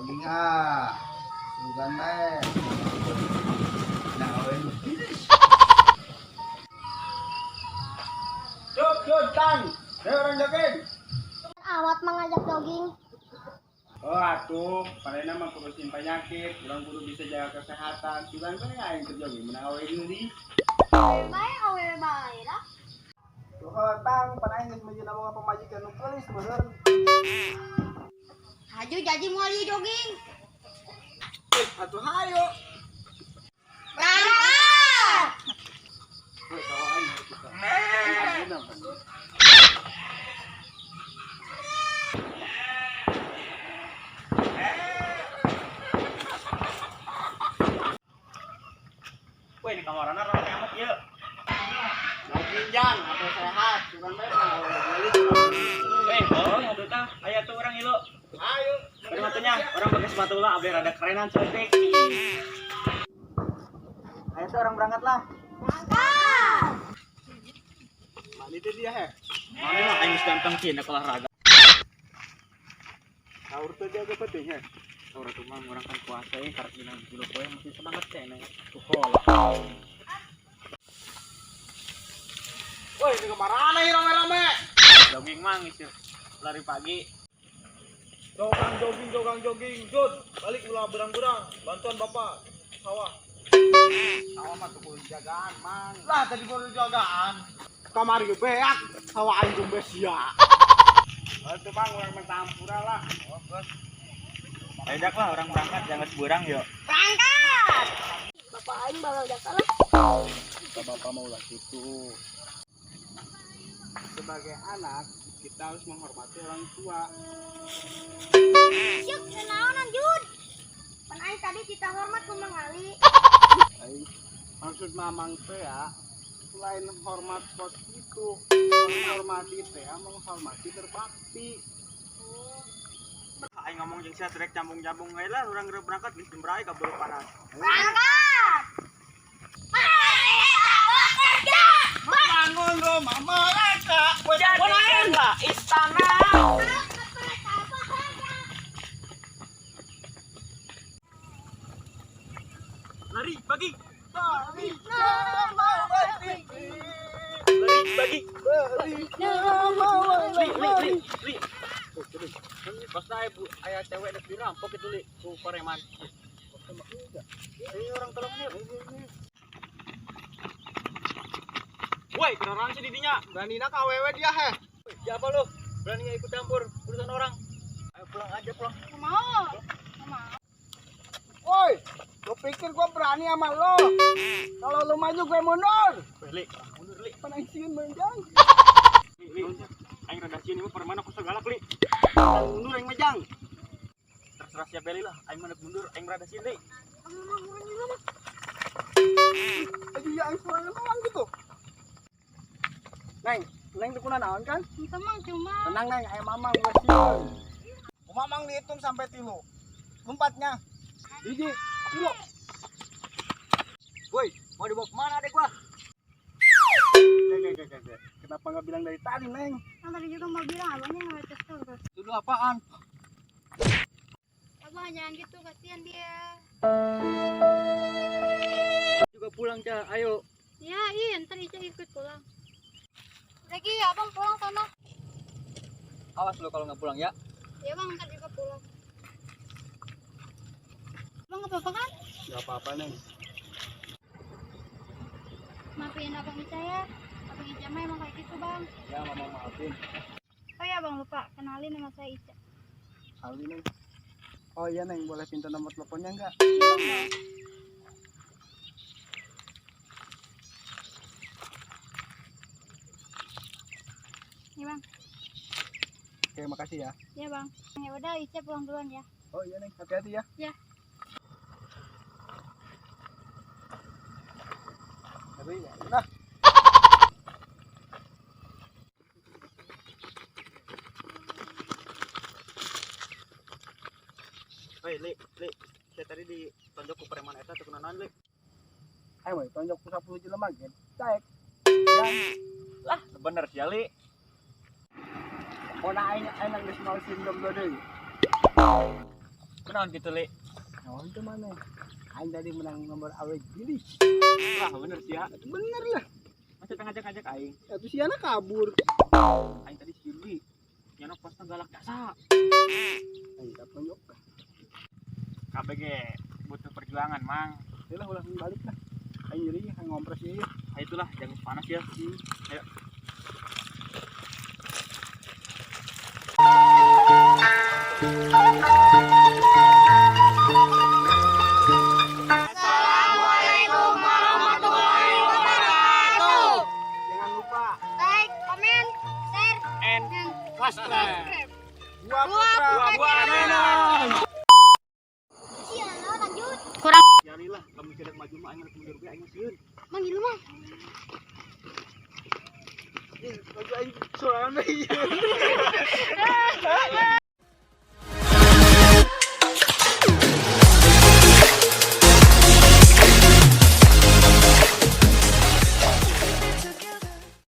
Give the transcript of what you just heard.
Jogging ah. Sugan bae. Nah, awe nu geulis. Jog, jog, tang. Ayo urang jogging. Awat mengajak jogging. Oh atuh, padahal mah kurusin penyakit, urang kudu bisa jaga kesehatan. Sugan bae aing keur jogging menang awe geulis. Bae awe bae lah. Tuh, tang, pan aing geus meujeuh boga pamajikan nu geulis meureun. Haju jadi moal ieu jogging. Atuh hayo. Berangkat. Weh, sawah aing kita. Woi, ini kamarana rame amat ieu. Jogging jang, atau sehat, sugan bae mah awe geulis. Eh, oh, atuh tah, aya tuh urang ilu. Ayo. Bari matunya, urang pakai sepatu lah, biar ada kerenan cantik. Ayo tuh orang berangkat lah. Berangkat. Mana itu dia he? Mana mah aing geus ganteng sih nek olahraga. Sahur tuh dia agak penting he. Sahur tuh mah urang kan puasa ya, karena dina kilo poe masih semangat teh nih. Tuh. Woi, ini kemana nih rame-rame? Jogging mah ngisi lari pagi. Jogang jogging, jogang jogging, Jod, balik ulah berang-berang, bantuan bapak, sawah. Sawah mah tuh kudu jagaan, Mang. Lah tadi kudu jagaan. Kamari ge beak, sawah aing gombe sia. Atuh Bang, urang mah tampura lah. Oh, geus. Ayo dak lah orang berangkat jangan seburang yuk. Berangkat. Bapak aing bakal jasa lah. Kata bapak mau lah gitu. Sebagai anak, kita harus menghormati orang tua. Syuk kenaonan Jud. Pan aing tadi kita hormat ku Mang Ali. Aing, maksud mamang teh ya, selain hormat kos itu, menghormati teh ya, menghormati berbakti. Aing ngomong jeung sia rek cambung-cambung we lah urang geus berangkat geus jam berae kaburu panas. Berangkat. Mari kita bekerja. Bangun rumah mereka. Jadikanlah istana. Mereka bahagia. Lari pagi, Lari, lari pagi. lari, Li, li, li, li. Pas na ibu ayah cewek dek dirampok itu li ku preman. Ayo orang tolong yuk. Woi, kenalan sih didinya. Berani nak awewe dia heh. Siapa lu? Berani nggak ikut campur urusan orang? Ayo pulang aja pulang. Nggak mau. Nggak mau. Woi, lo pikir gua berani sama lo? Kalau lo maju gue mundur. Woi, li, mundur li. Penangsiun menjang. Li, li. Aing rada sieun ieu preman aku segalak li. Mundur aing mah jang. Terserah siapa li lah, aing mah mundur, aing rada sieun li. Kamu mau ngurang juga mah. Aduh ya aing suara mamang gitu. Neng, neng tuh kuna naon kan? Itu mang cuma. Tenang neng, ayo mamang gue sieun. Mamang dihitung sampai 3. Lompatnya. 1, 2. Woi, mau dibawa kemana adek gua? Oke. Kenapa nggak bilang dari tadi, Neng? Kan tadi juga mau bilang abangnya nggak terus terus. Itu apaan? Abang jangan gitu, kasihan dia. Juga pulang, Ca. Ayo. Ya, iya, ntar Ica ikut pulang. Lagi abang pulang sana. Awas lo kalau nggak pulang ya. Ya bang, ntar juga pulang. Abang nggak apa-apa kan? Nggak apa-apa, Neng. Maafin abang Ica ya. Abang Ica mah emang kayak gitu bang. Ya, mama maafin. Oh ya bang lupa, kenalin nama saya Ica. Kali, Neng. Oh iya, Neng, boleh minta nomor teleponnya nggak? Iya bang, boleh. Iya bang, Oke, makasih ya. iya bang. Ya udah Ica pulang duluan ya. Oh iya, Neng, hati-hati ya. Ya. Tapi ya, udah. Woi, li, li. Saya tadi ditonjok ku preman eta teu kunaon, li. Ayo, woi, tonjok ku 10 jelema ge. Daek. Lah, bener sih, li. Pokona aing aing geus mau sindrom deui. Kunaon kitu li? Naon teh maneh? Aing tadi menang nomor awe bilis. Lah bener sia. Bener lah. Masa teu ngajak-ngajak aing. Atuh siana kabur. Aing tadi sieun li. Nyana posna galak jasa. Aing kapan yok. KBG butuh perjuangan, Mang. Lah ulah balik lah. Aing nyeri aing ngompres ieu. Ayo itulah, jangan panas ya. Ayo. Assalamualaikum warahmatullahi wabarakatuh. Jangan lupa Like, comment, share, And dan subscribe. subscribe. Dua putra. Dua menang. Iya, lanjut. Kurang. Yari lah, kamu tidak maju mah aing rek mundur ge aing sieun. Mang ilu mah. Baju aing sorangan ieu.